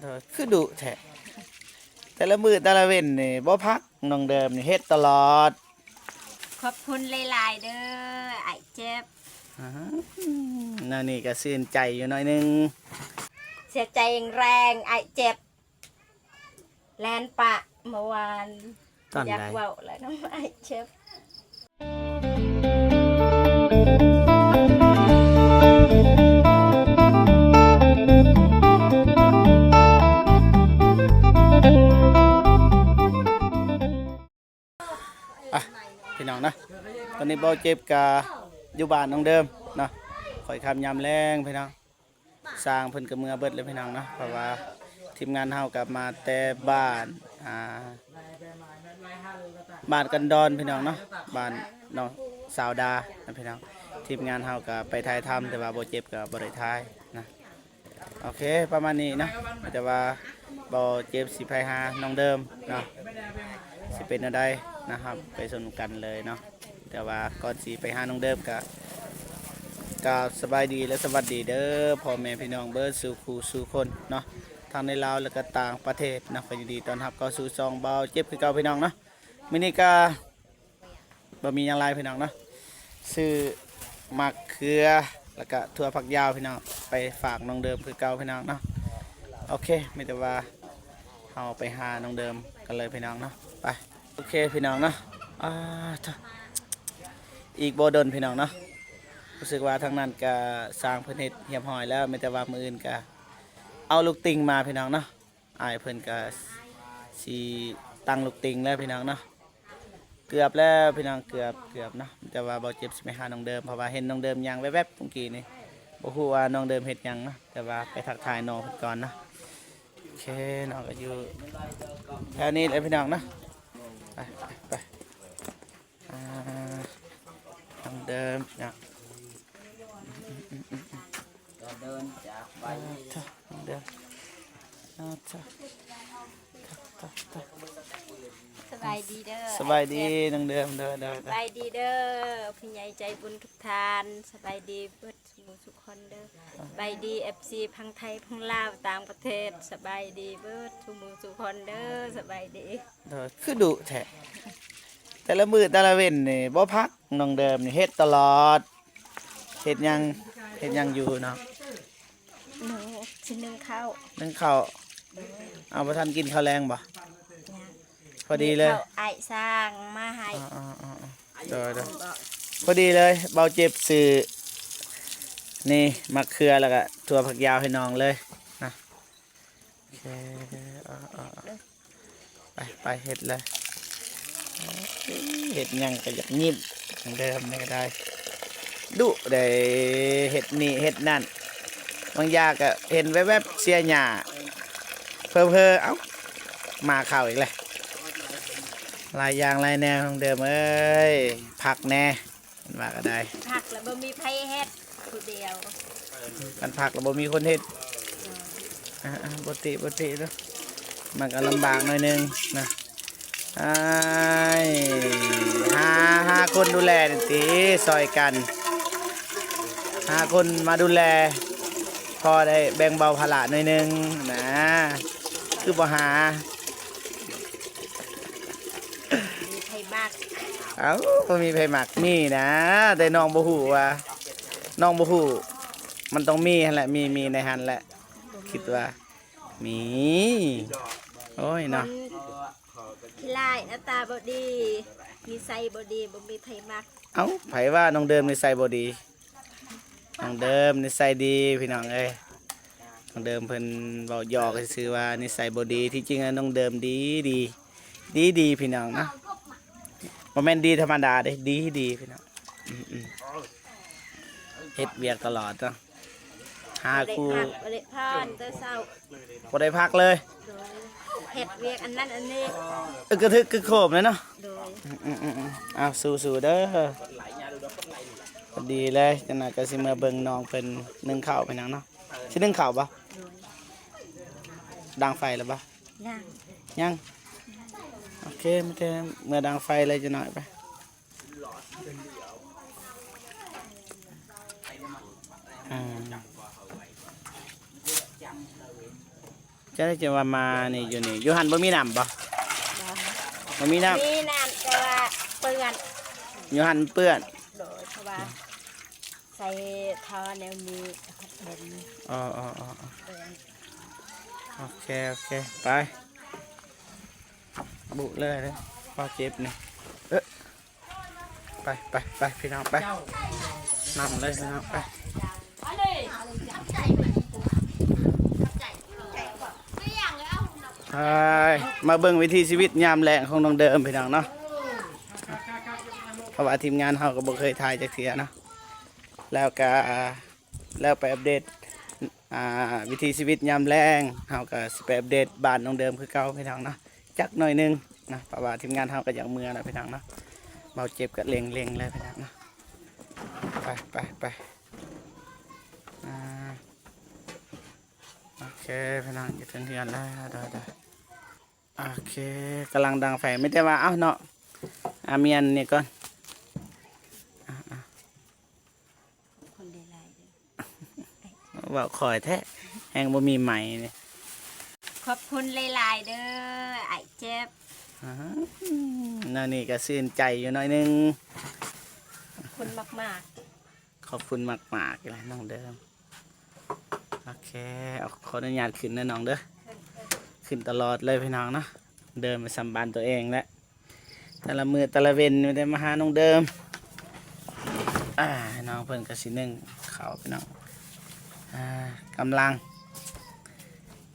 ເອີ ຄືດຸແທ້ ແຕ່ລະມື້ແຕ່ລະເວັນນີ້ບໍ່ພັກ ນ້ອງເດີມນີ້ເຮັດຕະຫຼອດ. ຂອບຄຸນຫຼາຍໆເດີ ອ້າຍເຈັບ. ອາ ແນວນີ້ກໍຊື່ນໃຈຢູ່ໜ້ອຍໜຶ່ງ. ເສຍໃຈແຮງ ອ້າຍເຈັບ ແລ່ນປະເມື່ອວານ. ຕອນໃດ? ບໍ່ຢາກເວົ້າແລ້ວນຳອ້າຍເຈັບ. ອ່ະ ພີ່ນ້ອງເນາະ ຕອນນີ້ເບົາເຈັບກະຢູ່ບ້ານນ້ອງເດີມເນາະ ຂ້ອຍຄ່ຳຍາມແລງພີ່ນ້ອງ. ຊ່າງເພິ່ນກໍເມືອເບິດແລ້ວພີ່ນ້ອງເນາະ ເພາະວ່າທີມງານເຮົາກໍມາແຕ່ບ້ານ ອ່າ ບ້ານກັນດອນພີ່ນ້ອງເນາະ ບ້ານນ້ອງສາວດານະພີ່ນ້ອງ. ທີມງານເຮົາກໍໄປຖ່າຍທຳ ແຕ່ວ່າບໍ່ເຈັບກໍບໍ່ໄດ້ຖ່າຍນະ. ໂອເຄ ປະມານນີ້ເນາະ ແຕ່ວ່າບໍ່ເຈັບຊິໄປຫານ້ອງເດີມເນາະ ຊິເປັນແນວໃດນະ ເຮົາໄປຊົມກັນເລີຍເນາະ. ແຕ່ວ່າກ່ອນຊິໄປຫານ້ອງເດີມກະ ກາບສະບາຍດີ ແລະ ສະຫວັດດີເດີ ພໍ່ແມ່ພີ່ນ້ອງເບິດສູ່ຄູ່ສູ່ຄົນເນາະ ທັງໃນລາວ ແລະ ກະຕ່າງປະເທດເນາະ. ກໍຍິນດີຕ້ອນຮັບເຂົ້າສູ່ຊ່ອງເບົາເຈັບຄືເກົ່າພີ່ນ້ອງເນາະ. ມື້ນີ້ກະບໍ່ມີຫຍັງຫຼາຍພີ່ນ້ອງເນາະ ຊື້ໝາກເຂືອ ແລ້ວກະຖົ່ວຝັກຍາວພີ່ນ້ອງ ໄປຝາກນ້ອງເດີມຄືເກົ່າພີ່ນ້ອງເນາະ. ໂອເຄ ມີແຕ່ວ່າເຮົາໄປຫານ້ອງເດີມກັນເລີຍພີ່ນ້ອງເນາະ ໄປ. ໂອເຄພີ່ນ້ອງເນາະ ອ່າ ອີກບໍ່ດົນພີ່ນ້ອງເນາະ ຮູ້ສຶກວ່າທາງນັ້ນກະຊ່າງເພິ່ນເຮັດຮຽບຮ້ອຍແລ້ວ ມີແຕ່ວ່າມື້ອື່ນກະເອົາລູກຕິ່ງມາພີ່ນ້ອງເນາະ. ອ້າຍເພິ່ນກະຊິຕັ້ງລູກຕິ່ງແລ້ວພີ່ນ້ອງເນາະ. ເກືອບແລ້ວພີ່ນ້ອງ ເກືອບ ເກືອບເນາະ ແຕ່ວ່າເບົາເຈັບຊິໄປຫານ້ອງເດີມ ເພາະວ່າເຫັນນ້ອງເດີມຍ່າງແວບໆເມື່ອກີ້ນີ້ ບໍ່ຮູ້ວ່ານ້ອງເດີມເຮັດຫຍັງເນາະ ແຕ່ວ່າໄປທັກທາຍນ້ອງເພິ່ນກ່ອນເນາະ. ໂອເຄ ນ້ອງກໍຢູ່ແຖວນີ້ແຫຼະພີ່ນ້ອງເນາະ ໄປ ໄປ ໄປ. ອ່າ ທາງເດີມເນາະ ເດີນຈາກໄປ ເດີມ ສະບາຍດີເດີ ສະບາຍດີນ້ອງເດີມ ເດີ ເດີ ສະບາຍດີເດີ ຜູ້ໃຫຍ່ໃຈບຸນທຸກທ່ານ ສະບາຍດີເບິດ ສູ່ໝູ່ສູ່ຄົນເດີ ສະບາຍດີ ເອັຟຊີ ພັງໄທ ພັງລາວ ຕ່າງປະເທດ ສະບາຍດີເບິດສູ່ໝູ່ສູ່ຄົນເດີ ສະບາຍດີ. ໂດຍ ຄືດຸແທ້ ແຕ່ລະມື້ແຕ່ລະເວັນນີ້ບໍ່ພັກ ນ້ອງເດີມນີ້ເຮັດຕະຫຼອດ. ເຮັດຫຍັງ ເຮັດຫຍັງຢູ່ນ້ອງ? ໜູຊິໜຶ້ງເຂົ້າ ໜຶ້ງເຂົ້າ. ເອົາ ບໍ່ທັນກິນເຂົ້າແລງບໍ່? ຍັງ ພໍດີເລີຍ ເຂົ້າອ້າຍຊ່າງມາໃຫ້. ອໍໆໆ ໂດຍໆ ພໍດີເລີຍ ເບົາເຈັບຊື້ນີ້ ໝາກເຂືອ ແລ້ວກະຖົ່ວຝັກຍາວໃຫ້ນ້ອງເລີຍນະ. ໂອເຄ ເອົາໆໆ ໄປ ໄປເຮັດເລີຍ. ເຮັດຫຍັງກໍຢາກຍິ້ມ ເດີມນີ້ກໍໄດ້ ດຸໄດ໋ ເຮັດນີ້ເຮັດນັ້ນ ບາງຢ່າງກໍເຫັນແວບໆ ເສຍຫຍ້າ ເຜີໆ ເອົ້າ ໝາເຂົ້າອີກແລ້ວ. ຫຼາຍຢ່າງຫຼາຍແນວ ນ້ອງເດີມເອີຍ ພັກແດ່ ເພິ່ນວ່າກໍໄດ້ ພັກແລ້ວບໍ່ມີໃຜເຮັດ ຜູ້ດຽວ ຄັນພັກແລ້ວບໍ່ມີຄົນເຮັດ. ອ່າໆ ບໍ່ຕິ ບໍ່ຕິເນາະ ມັນກໍລຳບາກໜ້ອຍໜຶ່ງນະ. ອ້າຍ ຫາ ຫາຄົນດູແລນີ້ຕິ ຊ່ອຍກັນ ຫາຄົນມາດູແລ ພໍໄດ້ແບ່ງເບົາພາລະໜ້ອຍໜຶ່ງນະ ຄືບໍ່ຫາ? ມີໃຜມັກ? ເອົ້າ ບໍ່ມີໃຜມັກ ມີນະ ແຕ່ນ້ອງບໍ່ຮູ້ວ່າ ນ້ອງບໍ່ຮູ້ ມັນຕ້ອງມີຫັ້ນແຫຼະ ມີ ມີໃນຫັ້ນແຫຼະ ຄິດວ່າມີ. ໂອ້ຍເນາະ ຄົນຂີ້ລ້າຍ ໜ້າຕາບໍ່ດີ ນິໄສບໍ່ດີ ບໍ່ມີໃຜມັກ. ເອົ້າ ໃຜວ່ານ້ອງເດີມນິໄສບໍ່ດີ? ນ້ອງເດີມນິໄສດີພີ່ນ້ອງເອີຍ ນ້ອງເດີມເພິ່ນເວົ້າຢອກຊື່ໆວ່ານິໄສບໍ່ດີ ທີ່ຈິງນ້ອງເດີມດີ ດີ ດີໆ ພີ່ນ້ອງເນາະ ບໍ່ແມ່ນດີທຳມະດາເດ້ ດີໆ ພີ່ນ້ອງ. ອືມໆ ເຮັດວຽກຕະຫຼອດເນາະ ຫາຄູ່ ບໍ່ໄດ້ພັກ ບໍ່ໄດ້ຜ່ອນແຕ່ເຊົ້າ ບໍ່ໄດ້ພັກເລີຍ ໂດຍ ເຮັດວຽກອັນນັ້ນອັນນີ້ ອຶກກະທຶກຄຶກໂຄມເລີຍເນາະ ໂດຍ. ອືມໆໆ ເອົາ ສູ້ໆ ເດີ ພໍດີເລີຍ ຈັກໜ້ອຍກໍຊິເມືອເບິ່ງນ້ອງເພິ່ນໜຶ້ງເຂົ້າໄປນຳເນາະ ຊິໜຶ້ງເຂົ້າບໍ່? ໂດຍ ດັງໄຟແລ້ວບໍ່? ຍັງ ຍັງ ໂອເຄ ມີແຕ່ເມືອດັງໄຟເລີຍ ຈັກໜ້ອຍໄປ. ອືມ ຈັ່ງໃດຈັ່ງວ່າມານີ້ ຢູ່ນີ້ ຢູ່ຫັ້ນບໍ່ມີນ້ຳບໍ່? ບໍ່ ບໍ່ມີນ້ຳ ມີນ້ຳແຕ່ວ່າເປື້ອນ ຢູ່ຫັ້ນເປື້ອນ ໂດຍ ເພາະວ່າໃສ່ທໍ່ແນວນີ້ ແບບນີ້ ອໍໆໆໆ ເປື້ອນ ໂອເຄ ໂອເຄ ໄປ ບຸເລີຍເດີ ພໍເຈັບນີ້ ເອີ. ໄປ ໄປ ໄປ ພີ່ນ້ອງ ໄປ ນຳເລີຍ ພີ່ນ້ອງ ໄປ ໄປ ມາເບິ່ງວິຖີຊີວິດຍາມແລງຂອງນ້ອງເດີມ ພີ່ນ້ອງເນາະ ເພາະວ່າທີມງານເຮົາກໍບໍ່ເຄີຍຖ່າຍຈັກເທື່ອເນາະ ແລ້ວກໍ ແລ້ວໄປອັບເດດ ອ່າ ວິຖີຊີວິດຍາມແລງ ເຮົາກໍຊິໄປອັບເດດບ້ານນ້ອງເດີມຄືເກົ່າ ພີ່ນ້ອງເນາະ ຈັກໜ້ອຍໜຶ່ງນະ ເພາະວ່າທີມງານເຮົາກໍຢາກເມືອແລ້ວ ພີ່ນ້ອງເນາະ ເບົາເຈັບກໍເລັ່ງໆເລີຍ ພີ່ນ້ອງເນາະ ໄປ ໄປ ໄປ ອ່າ ໂອເຄ ພີ່ນ້ອງ ຢູ່ເທິງເຮືອນແລ້ວ ໂດຍໆ ໂອເຄ ກຳລັງດັງໄຟ ມີແຕ່ວ່າ ເອົ້າເນາະ ອາ ມຽນນີ້ກ່ອນ ອ່າ ຂອບຄຸນຫຼາຍໆເດີ ເວົ້າຄ່ອຍແທ້ ແຮງບໍ່ມີໄມນີ້ ຂອບຄຸນຫຼາຍໆເດີ ອ້າຍເຈັບ ອາ ແນວນີ້ກໍຊື່ນໃຈຢູ່ໜ້ອຍໜຶ່ງ ຂອບຄຸນມາກໆ. ຂອບຄຸນມາກໆ ອີກແລ້ວນ້ອງເດີມ ໂອເຄ ເອົາ ຂໍອະນຸຍາດຂຶ້ນເດີນ້ອງເດີ ຂຶ້ນຕະຫຼອດເລີຍພີ່ນ້ອງເນາະ ເດີມໄປສຳບານຕົວເອງແຫຼະ ແຕ່ລະມື້ແຕ່ລະເວັນມີແຕ່ມາຫານ້ອງເດີມ ອ່າ ນ້ອງເພິ່ນກໍຊິໜຶ້ງເຂົ້າພີ່ນ້ອງ ອ່າ ກຳລັງ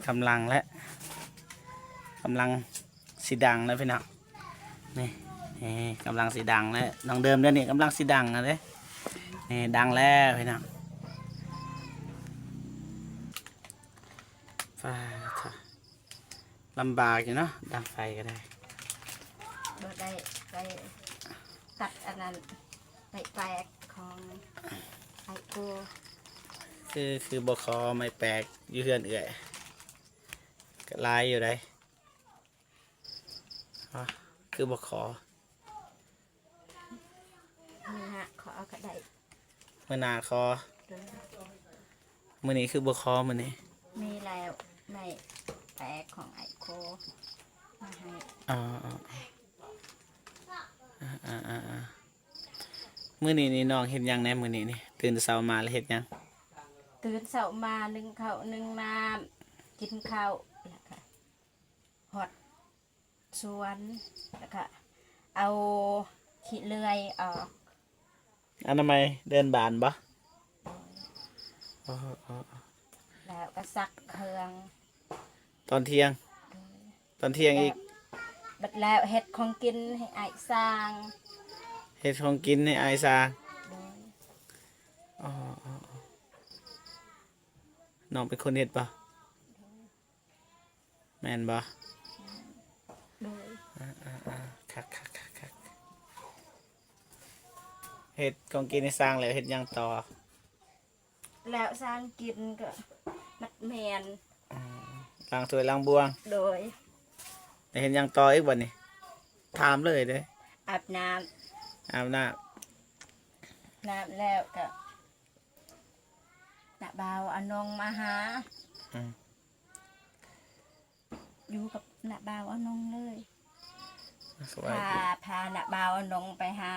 ກຳລັງແຫຼະ ກຳລັງ ຊິດັງແລ້ວພີ່ນ້ອງ ນີ້ ນີ້ກຳລັງຊິດັງແລ້ວ ນ້ອງເດີມເດ້ນີ້ກຳລັງຊິດັງແລ້ວເດ້ ນີ້ດັງແລ້ວພີ່ນ້ອງ ຟ້າໂທ້ ລຳບາກຢູ່ເນາະ ດັງໄຟກໍໄດ້ ບໍ່ໄດ້ໄປຕັດອັນນັ້ນ ໄມ້ແປກຂອງອ້າຍໂກ ຄື ຄືບໍ່ຂໍໄມ້ແປກຢູ່ເຮືອນເອື້ອຍ ກໍຫຼາຍຢູ່ໃດ. ອາ ຄືບໍ່ຂໍ ມື້ໜ້າຂໍກໍໄດ້ ມື້ໜ້າຂໍ ໂດຍ ມື້ນີ້ຄືບໍ່ຂໍມື້ນີ້ ມີແລ້ວ ໄມ້ແປກຂອງອ້າຍໂຄມາໃຫ້ ອໍ ອາ ອາ ອາ ອາ ມື້ນີ້ນີ້ນ້ອງເຮັດຫຍັງແດ່ ມື້ນີ້ນີ້ ຕື່ນເຊົ້າມາແລ້ວເຮັດຫຍັງ? ຕື່ນເຊົ້າມາ ໜຶ້ງເຂົ້າ ໜຶ້ງນ້ຳ ກິນເຂົ້າ ແລ້ວກະ ຮອດສວນ ແລ້ວກະເອົາຂີ້ເລື່ອຍອອກ ອະນາໄມເດີ່ນບານບໍ່? ໂດຍ ອໍ ແລ້ວກະຊັກເຄື່ອງ ຕອນທ່ຽງ ໂດຍ ຕອນທ່ຽງອີກ ແລ້ວ ບັດແລ້ວເຮັດຂອງກິນໃຫ້ອ້າຍຊ່າງ ເຮັດຂອງກິນໃຫ້ອ້າຍຊ່າງ ໂດຍ ອໍ ນ້ອງເປັນຄົນເຮັດບໍ່? ໂດຍ ແມ່ນບໍ່? ໂດຍ ອ່າໆໆ ຄັກໆໆ ເຮັດຂອງກິນໃຫ້ຊ່າງແລ້ວເຮັດຫຍັງຕໍ່? ແລ້ວຊ່າງກິນກໍມັດແມ່ນ ອືມ ລ້າງຖ້ວຍລ້າງບ່ວງ ໂດຍ ແລ້ວເຮັດຫຍັງຕໍ່ອີກບັດນີ້? ຖາມເລີຍເດ້ ອາບນ້ຳ ອາບນ້ຳ ອາບນ້ຳແລ້ວກໍ ນ້າບ່າວອານົງມາຫາ ອືມ ຢູ່ກັບນ້າບ່າວອານົງເລີຍ ສະບາຍດີ ພາ ພານ້າບ່າວອານົງໄປຫາ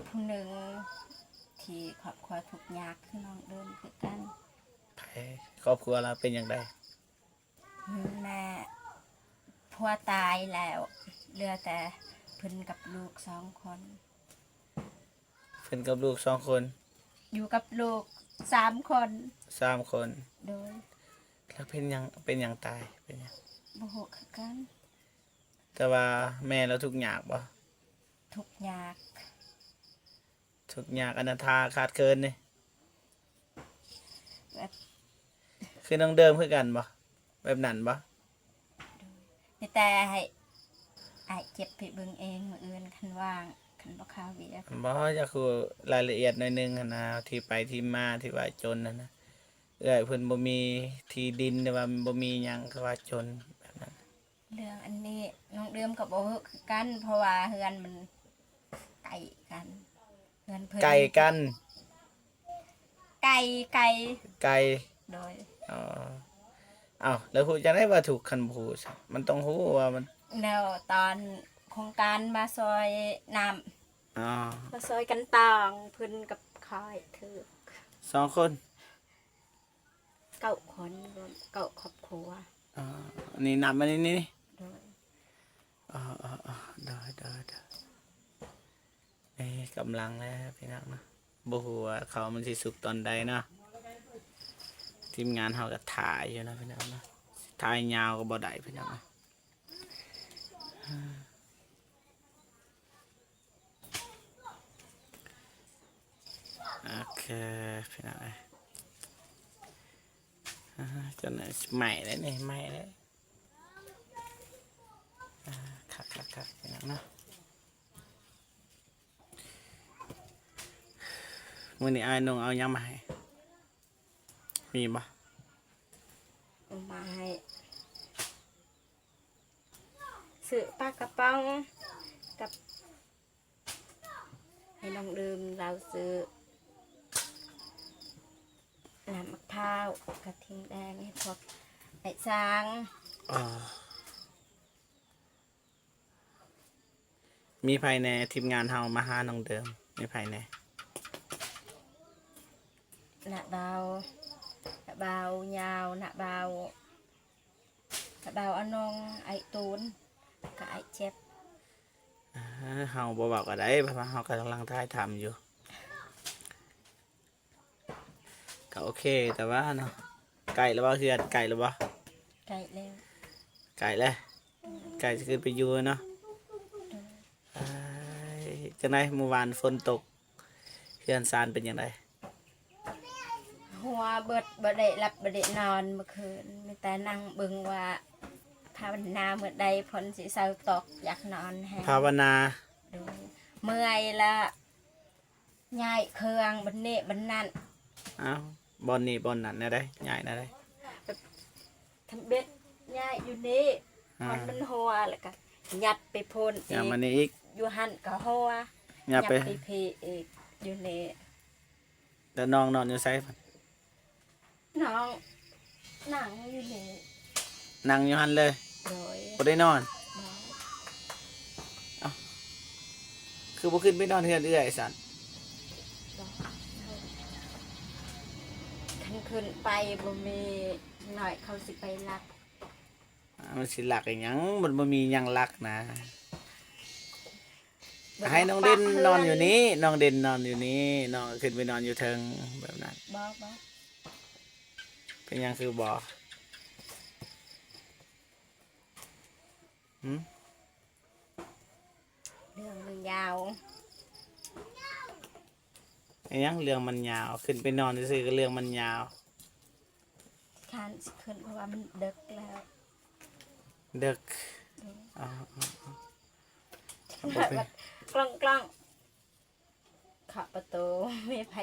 ຜູ້ໜຶ່ງທີ່ຄອບຄົວທຸກຍາກຄືນ້ອງເດີມຄືກັນ ໃຜ? ຄອບຄົວລາວເປັນຈັ່ງໃດ? ແມ່ຜົວຕາຍແລ້ວ ເຫຼືອແຕ່ເພິ່ນກັບລູກສອງຄົນ ເພິ່ນກັບລູກສອງຄົນ ຢູ່ກັບລູກສາມຄົນ ສາມຄົນ ໂດຍ ແລ້ວເປັນຫຍັງ ເປັນຫຍັງຕາຍ ເປັນຫຍັງ? ບໍ່ຮູ້ຄືກັນ ແຕ່ວ່າແມ່ລາວທຸກຍາກບໍ່? ທຸກຍາກ ທຸກຍາກ ອະນາຖາຂາດເຂີນນີ້ ແບບ ຄືນ້ອງເດີມຄືກັນບໍ່? ແບບນັ້ນບໍ່? ໂດຍ ມີແຕ່ໃຫ້ອ້າຍເຈັບໄປເບິ່ງເອງມື້ອື່ນ ຄັນວ່າງ ຄັນບໍ່ຄາວຽກ ບໍ່ ຢາກຮູ້ລາຍລະອຽດໜ້ອຍໜຶ່ງຫັ້ນນະ ທີ່ໄປທີ່ມາທີ່ວ່າຈົນຫັ້ນນະ ເອື້ອຍເພິ່ນບໍ່ມີທີ່ດິນ ຫຼືວ່າບໍ່ມີຫຍັງ ຄືວ່າຈົນແບບນັ້ນ. ເລື່ອງອັນນີ້ນ້ອງເດີມກໍບໍ່ຮູ້ຄືກັນ ເພາະວ່າເຮືອນມັນໃກ້ກັນ ເຮືອນເພິ່ນ ໃກ້ກັນ ໄກ ໄກ ໄກ ໂດຍ ອໍ ອ້າວ ແລ້ວຮູ້ຈັ່ງໃດວ່າທຸກ ຄັນບໍ່ຮູ້ຊະ? ມັນຕ້ອງຮູ້ວ່າມັນ ແລ້ວຕອນໂຄງການມາຊ່ອຍນ້ຳ ອໍ ມາຊ່ອຍກັນຕອງ ເພິ່ນກັບຂ້ອຍຖືກ ສອງຄົນ ເກົ້າຄົນ ລວມເກົ້າຄອບຄົວ. ອໍ ອັນນີ້ນັບມານີ້ ນີ້ ໂດຍ ອໍ ອໍ ອໍ ໂດຍ ໂດຍ ໂດຍ. ນີ້ກຳລັງແລ້ວພີ່ນ້ອງເນາະ ບໍ່ຮູ້ວ່າເຂົ້າມັນຊິສຸກຕອນໃດເນາະ. ທີມງານເຮົາກໍຖ້າຢູ່ເນາະພີ່ນ້ອງເນາະ ຊິຖ່າຍຍາວກໍບໍ່ໄດ້ພີ່ນ້ອງເນາະ. ໂອເຄພີ່ນ້ອງເອີຍ ອ່າ ຈົນໄໝ້ແລ້ວນີ້ ໄໝ້ແລ້ວ ອ່າ ຄັກໆໆ ພີ່ນ້ອງເນາະ. ມື້ນີ້ອ້າຍນຸ່ງເອົາຫຍັງມາໃຫ້? ມີບໍ່? ເອົາມາໃຫ້ ຊື້ປາກະປ໋ອງກັບ ໃຫ້ນ້ອງດື່ມ ລາວຊື້ນ້ຳໝາກພ້າວ ກະທິ່ງແດງ ໃຫ້ພວກອ້າຍຊ້າງ. ມີໃຜແດ່? ທີມງານເຮົາມາຫານ້ອງເດີມ ມີໃຜແດ່? ນ້າບ່າວ ນ້າບ່າວຍາວ ນ້າບ່າວ ນ້າບ່າວອານົງ ອ້າຍຕູນ ກະອ້າຍເຈັບ. ເຮົາບໍ່ເວົ້າກໍໄດ້ ເພາະວ່າເຮົາກຳລັງຖ່າຍທຳຢູ່. ກໍໂອເຄ ແຕ່ວ່າເນາະ ໃກ້ແລ້ວບໍ່ ເຮືອນໃກ້ແລ້ວບໍ່? ໃກ້ແລ້ວ ໃກ້ແລ້ວ ໃກ້ຊິຂຶ້ນໄປຢູ່ເນາະ. ໂດຍ ເອີຍ ຈັ່ງໃດ ມື້ວານຝົນຕົກ ເຮືອນຊານເປັນຈັ່ງໃດ? ຮົ່ວເບິດ ບໍ່ໄດ້ຫຼັບບໍ່ໄດ້ນອນມື້ຄືນ ມີແຕ່ນັ່ງເບິ່ງວ່າ ພາວະນາມື້ໃດຝົນຊິເຊົາຕົກ ຢາກນອນແຮງ ພາວະນາ. ໂດຍ ເມື່ອຍລະ ຍ້າຍເຄື່ອງບ່ອນນີ້ບ່ອນນັ້ນ. ອ້າວ ບ່ອນນີ້ບ່ອນນັ້ນແນວໃດ? ຍ້າຍແນວໃດ? ທຳອິດຍ້າຍຢູ່ນີ້ ອ່າ ບ່ອນມັນຮົ່ວ ແລ້ວກະຍັດໄປພຸ້ນ ຍ້າຍມານີ້ອີກ ຢູ່ຫັ້ນກະຮົ່ວ ຍັດໄປ ຍັດໄປພີ້ອີກ ຢູ່ນີ້. ແລ້ວນ້ອງນອນຢູ່ໃສ? ນ້ອງນັ່ງຢູ່ນີ້ ນັ່ງຢູ່ຫັ້ນເລີຍ. ໂດຍ ບໍ່ໄດ້ນອນ. ບໍ່. ເອົ້າ ຄືບໍ່ຂຶ້ນໄປນອນເຮືອນເອື້ອຍຊັ້ນ? ບໍ່. ຄັນຂຶ້ນໄປບໍ່ມີ ນ້ອຍເຂົາຊິໄປລັກ. ມັນຊິລັກອີຫຍັງ? ມັນບໍ່ມີຫຍັງລັກນະ. ໃຫ້ນ້ອງເດັ່ນນອນຢູ່ນີ້ ນ້ອງເດັ່ນນອນຢູ່ນີ້ ນ້ອງຂຶ້ນໄປນອນຢູ່ເທິງ ແບບນັ້ນ. ບໍ່ ບໍ່. ເປັນຫຍັງຄືບໍ່? ຫື? ເລື່ອງມັນຍາວ. ອີຫຍັງເລື່ອງມັນຍາວ? ຂຶ້ນໄປນອນຊື່ໆ ກໍເລື່ອງມັນຍາວ. ຄ້ານຊິຂຶ້ນ ເພາະວ່າມັນເດິກແລ້ວ. ເດິກ. ອືມ. ອໍ ກ້ອງໆ ເຄາະປະຕູ ມີໃຜ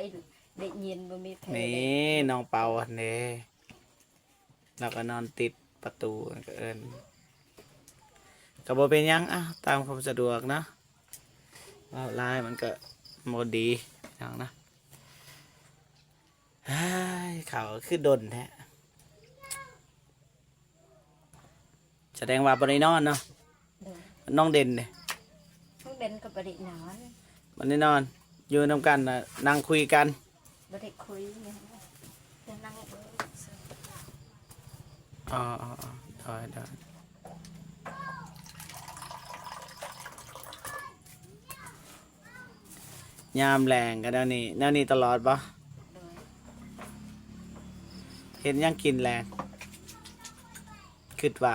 ໄດ້ຍິນ ບໍ່ມີໃຜ. ນີ້ ນ້ອງເປົາຫັ້ນເດ້ ລາວກໍນອນຕິດປະຕູ ກໍເອີ້ນ ກໍບໍ່ເປັນຫຍັງ ອາ ຕາມຄວາມສະດວກເນາະ. ເວົ້າຫຼາຍມັນກໍບໍ່ດີ ພີ່ນ້ອງນະ. ເຮີ້ຍ ເຂົ້າຄືດົນແທ້. ສະແດງວ່າບໍ່ໄດ້ນອນເນາະ. ໂດຍ. ນ້ອງເດັ່ນເດ້? ນ້ອງເດັ່ນກໍບໍ່ໄດ້ນອນ. ບໍ່ໄດ້ນອນ ຢູ່ນຳກັນນະ ນັ່ງຄຸຍກັນ. ບໍ່ໄດ້ຄຸຍຫຍັງ ແຕ່ນັ່ງເບິ່ງ. ອໍ ໂດຍໆ. ຍາມແລງກໍແນວນີ້ ແນວນີ້ຕະຫຼອດບໍ່? ໂດຍ. ເຮັດຫຍັງກິນແລງ? ຄິດວ່າ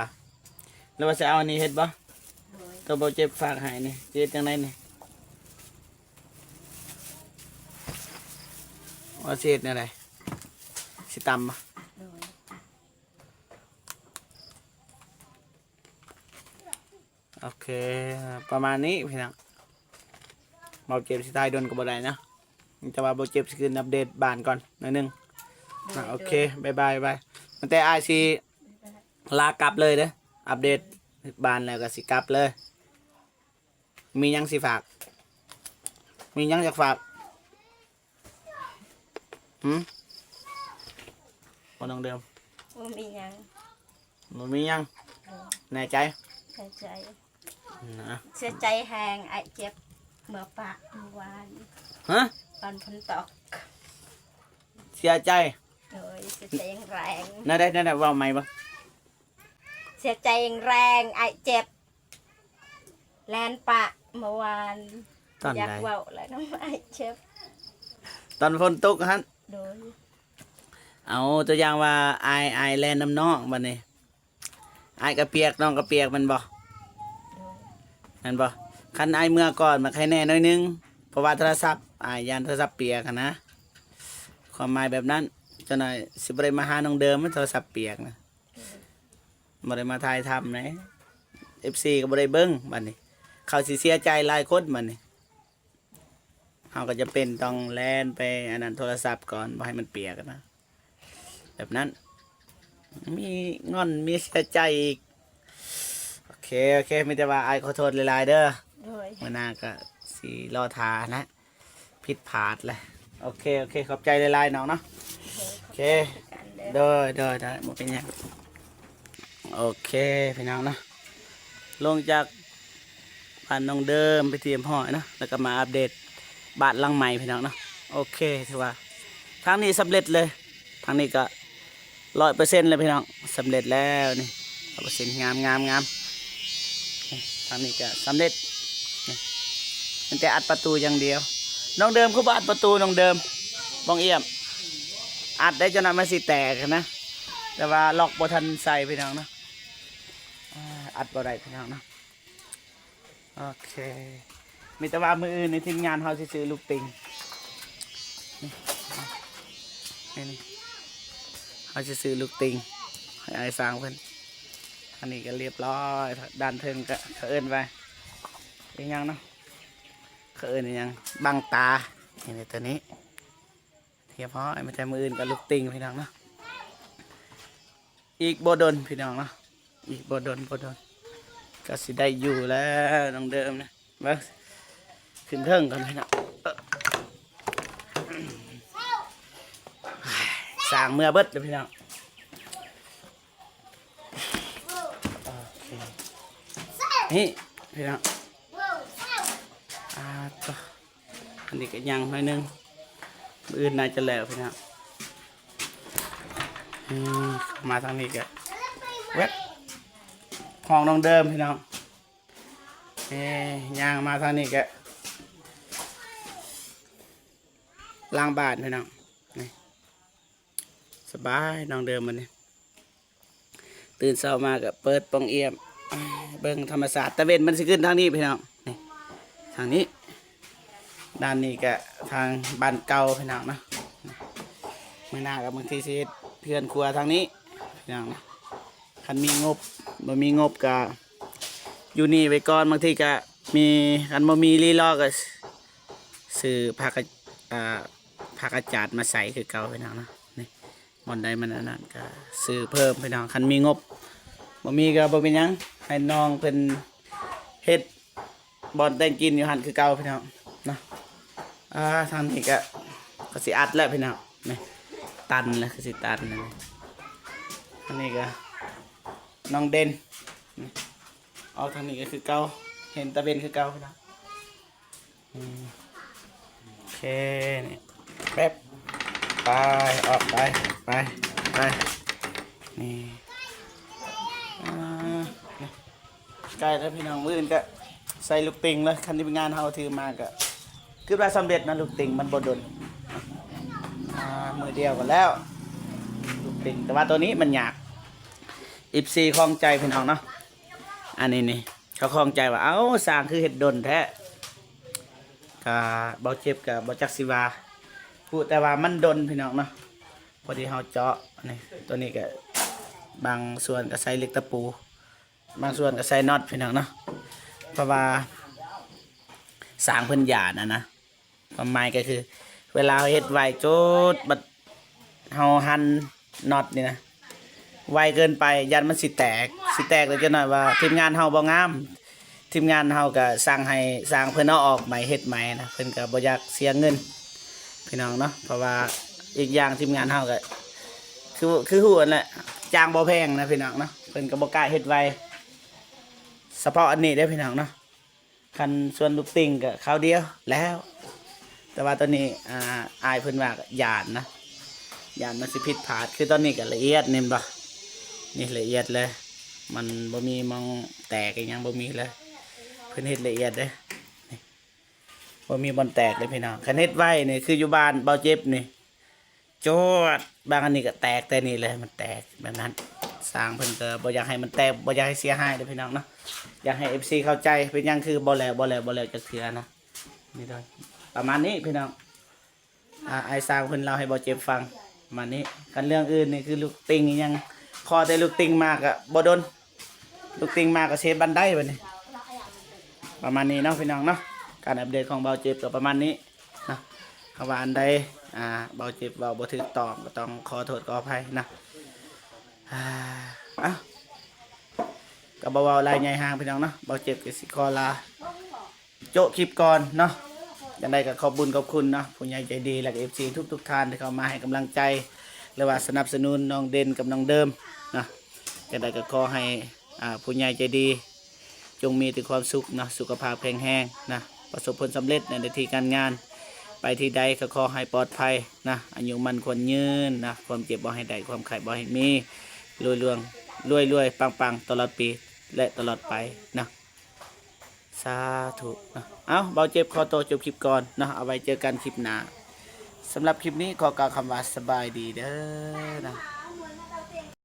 ຫຼືວ່າຊິເອົາອັນນີ້ເຮັດບໍ່? ໂດຍ. ໂຕບໍ່ເຈັບຝາກໃຫ້ນີ້ ຊິເຮັດຈັ່ງໃດນີ້? ວ່າຊິເຮັດແນວໃດ? ຊິຕຳບໍ່? ໂດຍ. ໂອເຄ ປະມານນີ້ພີ່ນ້ອງ. ເບົາເຈັບຊິຖ່າຍດົນກໍບໍ່ໄດ້ເນາະ ແຕ່ວ່າເບົາເຈັບຊິຂຶ້ນອັບເດດບ້ານກ່ອນໜ້ອຍໜຶ່ງ. ໂດຍ ໂອເຄ ໂດຍ ບາຍບາຍ ບາຍບາຍ. ຕັ້ງແຕ່ອ້າຍຊິລາກັບເລີຍເດີ ອັບເດດບ້ານແລ້ວກໍຊິກັບເລີຍ. ມີຫຍັງຊິຝາກ? ມີຫຍັງຢາກຝາກ? ຫືມ? ບໍ່ ນ້ອງເດີມ ບໍ່ມີຫຍັງ. ບໍ່ມີຫຍັງ. ແນ່ໃຈ? ແນ່ໃຈ. ນະ ເສຍໃຈແຮງ ອ້າຍເຈັບເມື່ອປະເມື່ອວານ. ຮະ? ຕອນຝົນຕົກ. ເສຍໃຈ? ໂດຍ ເສຍໃຈແຮງ. ແນວໃດ ແນວໃດ ເວົ້າໃໝ່ເບິ່ງ. ເສຍໃຈແຮງ ອ້າຍເຈັບ ແລ່ນປະເມື່ອວານ. ຕອນໃດ? ຢາກເວົ້າແລ້ວນຳອ້າຍເຈັບ. ຕອນຝົນຕົກຫັ້ນ? ໂດຍ. ເອົາຕົວຢ່າງວ່າ ອ້າຍ ອ້າຍແລ່ນນຳນ້ອງ ບັດນີ້ ອ້າຍກໍປຽກ ນ້ອງກໍປຽກ ແມ່ນບໍ່? ໂດຍ. ແມ່ນບໍ່? ຄັນອ້າຍເມືອກ່ອນມັນໃຄແນ່ໜ້ອຍໜຶ່ງ ເພາະວ່າໂທລະສັບ ອ້າຍຢ້ານໂທລະສັບປຽກຫັ້ນນະ. ຄວາມໝາຍແບບນັ້ນ. ຈັກໜ້ອຍຊິບໍ່ໄດ້ມາຫານ້ອງເດີມ ໂທລະສັບປຽກນະ. ບໍ່ໄດ້ມາຖ່າຍທຳເດ້ ເອັຟຊີກໍບໍ່ໄດ້ເບິ່ງ. ບັດນີ້ເຂົາຊິເສຍໃຈຫຼາຍຄົນ. ບັດນີ້ເຮົາກໍຈຳເປັນຕ້ອງແລ່ນໄປອັນນັ້ນໂທລະສັບກ່ອນ ບໍ່ໃຫ້ມັນປຽກນະ ແບບນັ້ນ. ມີງອນ ມີເສຍໃຈອີກ. ໂອເຄ ໂອເຄ ມີແຕ່ວ່າອ້າຍຂໍໂທດຫຼາຍໆເດີ. ໂດຍ. ມື້ໜ້າກໍຊິລໍຖ້ານະ. ຜິດພາດແຫຼະ. ໂອເຄ ໂອເຄ ຂອບໃຈຫຼາຍໆນ້ອງເນາະ. ໂອເຄ ໂດຍ ໂດຍ ໂດຍ ບໍ່ເປັນຫຍັງ. ໂອເຄ ພີ່ນ້ອງເນາະ ລົງຈາກບ້ານນ້ອງເດີມໄປທີ່ຮຽບຮ້ອຍເນາະ ແລ້ວກໍມາອັບເດດບ້ານຫຼັງໃໝ່ ພີ່ນ້ອງເນາະ. ໂອເຄ ຖືວ່າທາງນີ້ສຳເລັດເລີຍ. ທາງນີ້ກໍ ຮ້ອຍເປີເຊັນແລ້ວພີ່ນ້ອງ ສຳເລັດແລ້ວນີ້ ຮ້ອຍເປີເຊັນ ງາມໆໆ. ນີ້ທາງນີ້ກໍສຳເລັດ. ນີ້ມີແຕ່ອັດປະຕູຢ່າງດຽວ. ນ້ອງເດີມຄືບໍ່ອັດປະຕູ ນ້ອງເດີມ? ບອງອຽມ ອັດໄດ້ ຈັກໜ້ອຍມັນຊິແຕກຫັ້ນນະ ແຕ່ວ່າລັອກບໍ່ທັນໃສ່ ພີ່ນ້ອງເນາະ. ອາ ອັດບໍ່ໄດ້ ພີ່ນ້ອງເນາະ. ໂອເຄ ມີແຕ່ວ່າມື້ອື່ນນີ້ທີມງານເຮົາຊິຊື້ລູກຕິງ ນີ້ ນີ້ ນີ້ ເຮົາຊິຊື້ລູກຕິງໃຫ້ອ້າຍຊ່າງເພິ່ນ. ອັນນີ້ກໍລຽບຮ້ອຍ ດ້ານເທິງກໍ ເຂົາເອີ້ນວ່າອີຫຍັງເນາະ ເຂົາເອີ້ນອີຫຍັງ ບັງຕາ. ນີ້ ນີ້ ຕົວນີ້ຮຽບຮ້ອຍ ມີແຕ່ມື້ອື່ນກໍລູກຕິງ ພີ່ນ້ອງເນາະ. ອີກບໍ່ດົນພີ່ນ້ອງເນາະ ອີກບໍ່ດົນ ບໍ່ດົນກໍຊິໄດ້ຢູ່ແລ້ວ ນ້ອງເດີມນະ. ເບິ່ງ ຂຶ້ນເທິງກ່ອນພີ່ນ້ອງ. ເອີ ສ້າງເມືອເບິດເດີພີ່ນ້ອງ. ໂອເຄ ນີ້ພີ່ນ້ອງ ອາ ຕົວ ອັນນີ້ກໍຍັງໜ້ອຍໜຶ່ງ ມື້ອື່ນໜ້າຈະແລ້ວພີ່ນ້ອງ. ອືມ ມາທາງນີ້ກໍແວັບ ຫ້ອງນ້ອງເດີມພີ່ນ້ອງ. ນີ້ຍ່າງມາທາງນີ້ກໍຫຼັງບ້ານພີ່ນ້ອງ. ນີ້ ສະບາຍ ນ້ອງເດີມບັດນີ້ ຕື່ນເຊົ້າມາກໍເປີດປ່ອງອຽມ ເບິ່ງທຳມະຊາດ. ຕາເວັນມັນຊິຂຶ້ນທາງນີ້ພີ່ນ້ອງ ນີ້ ທາງນີ້. ດ້ານນີ້ກໍທາງບ້ານເກົ່າພີ່ນ້ອງເນາະ. ມື້ໜ້າກໍບາງທີຊິເຮັດເຮືອນຄົວທາງນີ້ພີ່ນ້ອງເນາະ. ຄັນມີງົບ ບໍ່ມີງົບກໍຢູ່ນີ້ໄວ້ກ່ອນ. ບາງທີກໍມີ ຄັນບໍ່ມີລີລໍກໍ ຊື້ຜ້າກະ ອ່າ ຜ້າກະຈາດມາໃສ່ຄືເກົ່າພີ່ນ້ອງເນາະ. ນີ້ ບ່ອນໃດມັນອັນນັ້ນກໍຊື້ເພີ່ມພີ່ນ້ອງ ຄັນມີງົບ. ບໍ່ມີກໍບໍ່ເປັນຫຍັງ ໃຫ້ນ້ອງເພິ່ນເຮັດບ່ອນແຕ່ງກິນຢູ່ຫັ້ນຄືເກົ່າພີ່ນ້ອງເນາະ. ອ່າ ທາງນີ້ກໍ ກໍຊິອັດແລ້ວພີ່ນ້ອງ. ນີ້ ຕັນແລ້ວ ຄືຊິຕັນແລ້ວ. ອັນນີ້ກໍນ້ອງເດັ່ນ ນີ້ ອອກທາງນີ້ກໍຄືເກົ່າ ເຫັນຕາເວັນຄືເກົ່າພີ່ນ້ອງ. ອືມ ໂອເຄ ນີ້ ແປັບ ໄປ ອອກໄປ ໄປ ໄປ ນີ້ ອ່າ ນີ້ ໃກ້ແລ້ວພີ່ນ້ອງ. ມື້ອື່ນກະໃສ່ລູກຕິງເລີຍ ຄັນທີມງານເຮົາຖືມາກະ ຄິດວ່າສຳເລັດນະ. ລູກຕິງມັນບໍ່ດົນ ອ່າ ມື້ດຽວກໍແລ້ວ ລູກຕິງ. ແຕ່ວ່າໂຕນີ້ມັນຍາກ ເອັຟຊີ ຂ້ອງໃຈພີ່ນ້ອງເນາະ. ອັນນີ້ນີ້ ເຂົາຂ້ອງໃຈວ່າ ເອົ້າ ຊ່າງຄືເຮັດດົນແທ້. ກະບໍ່ເຈັບກະບໍ່ຈັກຊິວ່າ ຮູ້ແຕ່ວ່າມັນດົນພີ່ນ້ອງເນາະ. ພໍດີເຮົາເຈາະນີ້ ຕົວນີ້ກະບາງສ່ວນກະໃສ່ເຫຼັກຕະປູ ບາງສ່ວນກະໃສ່ນັອດພີ່ນ້ອງເນາະ. ເພາະວ່າຊ່າງເພິ່ນຢ້ານຫັ້ນນະ. ຄວາມໝາຍກໍຄື ເວລາເຮົາເຮັດໄວໂຈດ ບັດເຮົາຫັນນັອດນີ້ນະ ໄວເກີນໄປ ຢ້ານມັນຊິແຕກ ຊິແຕກແລ້ວຈັກໜ້ອຍວ່າທີມງານເຮົາບໍ່ງາມ. ທີມງານເຮົາກໍສັ່ງໃຫ້ຊ່າງເພິ່ນເອົາອອກໃໝ່ ເຮັດໃໝ່ນະ ເພິ່ນກໍບໍ່ຢາກເສຍເງິນພີ່ນ້ອງເນາະ. ເພາະວ່າອີກຢ່າງທີມງານເຮົາກໍ ຄື ຄືຮູ້ຫັ້ນແຫຼະ ຈ້າງບໍ່ແພງນະພີ່ນ້ອງເນາະ. พิ่นກໍບໍ່ກ້າເຮັດໄວ ສະເພາະອັນນີ້ເດ້ພີ່ນ້ອງເນາະ. ຄັນສ່ວນລູກຕິ່ງກໍຄາວດຽວແລ້ວ ແຕ່ວ່າຕອນນີ້ ອ່າ ອ້າຍເພິ່ນວ່າຢ້ານນະ ຢ້ານມັນຊິຜິດພາດ. ຄືຕອນນີ້ກໍລະອຽດນີ້ແມ່ນບໍ່? ນີ້ລະອຽດເລີຍ ມັນບໍ່ມີໝ່ອງແຕກອີ່ຫຍັງ ບໍ່ມີເລີຍ. ເພິ່ນເຮັດລະອຽດເດ້ ນີ້ ບໍ່ມີບ່ອນແຕກເລີຍພີ່ນ້ອງ. ຄັນເຮັດໄວນີ້ ຄືຢູ່ບ້ານເບົາເຈັບນີ້ ຈວດ ບາງອັນນີ້ກໍແຕກແຕ່ນີ້ເລີຍ ມັນແຕກແບບນັ້ນ. ຊ່າງເພິ່ນກໍບໍ່ຢາກໃຫ້ມັນແຕກ ບໍ່ຢາກໃຫ້ເສຍຫາຍເດ້ພີ່ນ້ອງເນາະ. ຢາກໃຫ້ເອັຟຊີເຂົ້າໃຈ ເປັນຫຍັງຄືບໍ່ແລ້ວ ບໍ່ແລ້ວ ບໍ່ແລ້ວຈັກເທື່ອນະ. ນີ້ເດີ ປະມານນີ້ພີ່ນ້ອງ. ອ່າ ອ້າຍຊ່າງເພິ່ນເລົ່າໃຫ້ເບົາເຈັບຟັງ ປະມານນີ້. ຄັນເລື່ອງອື່ນນີ້ຄືລູກຕິ່ງອີ່ຫຍັງ ຂໍແຕ່ລູກຕິ່ງມາກໍບໍ່ດົນ ລູກຕິ່ງມາກໍເຊບັນໄດບັດນີ້. ປະມານນີ້ເນາະພີ່ນ້ອງເນາະ ການອັບເດດຂອງເບົາເຈັບກໍປະມານນີ້ເນາະ. ຫາກວ່າອັນໃດ ອ່າ ເບົາເຈັບເວົ້າບໍ່ຖືກຕ້ອງ ກໍຕ້ອງຂໍໂທດຂໍອະໄພນະ. ອ່າ ເອົ້າ ກໍບໍ່ເວົ້າຫຼາຍໃຫຍ່ຫາງພີ່ນ້ອງເນາະ ເບົາເຈັບກໍຊິຂໍລາ ໂຈະຄລິບກ່ອນເນາະ. ຈັ່ງໃດກໍຂອບບຸນຂອບຄຸນເນາະ ຜູ້ໃຫຍ່ໃຈດີ ແລະ ເອັຟຊີທຸກໆທ່ານທີ່ເຂົ້າມາໃຫ້ກຳລັງໃຈ ຫຼືວ່າສະໜັບສະໜູນນ້ອງເດັ່ນກັບນ້ອງເດີມເນາະ. ຈັ່ງໃດກໍຂໍໃຫ້ ອ່າ ຜູ້ໃຫຍ່ໃຈດີ ຈົ່ງມີແຕ່ຄວາມສຸກເນາະ ສຸຂະພາບແຂງແຮງນະ ປະສົບຜົນສຳເລັດໃນໜ້າທີ່ການງານ. ໄປທີ່ໃດກໍຂໍໃຫ້ປອດໄພນະ ອາຍຸໝັ້ນຂວັນຍືນນະ ຄວາມເຈັບບໍ່ໃຫ້ໄດ້ ຄວາມໄຂ້ບໍ່ໃຫ້ມີ ລວຍລວງ ລວຍໆ ປັງໆ ຕະຫຼອດປີ ແລະ ຕະຫຼອດໄປນະ. ສາທຸເນາະ. ເອົ້າ ເບົາເຈັບຂໍໂຕຈົບຄລິບກ່ອນເນາະ ເອົາໄວ້ເຈີກັນຄລິບໜ້າ. ສຳລັບຄລິບນີ້ຂໍກ່າວຄຳວ່າສະບາຍດີເດີເນາະ.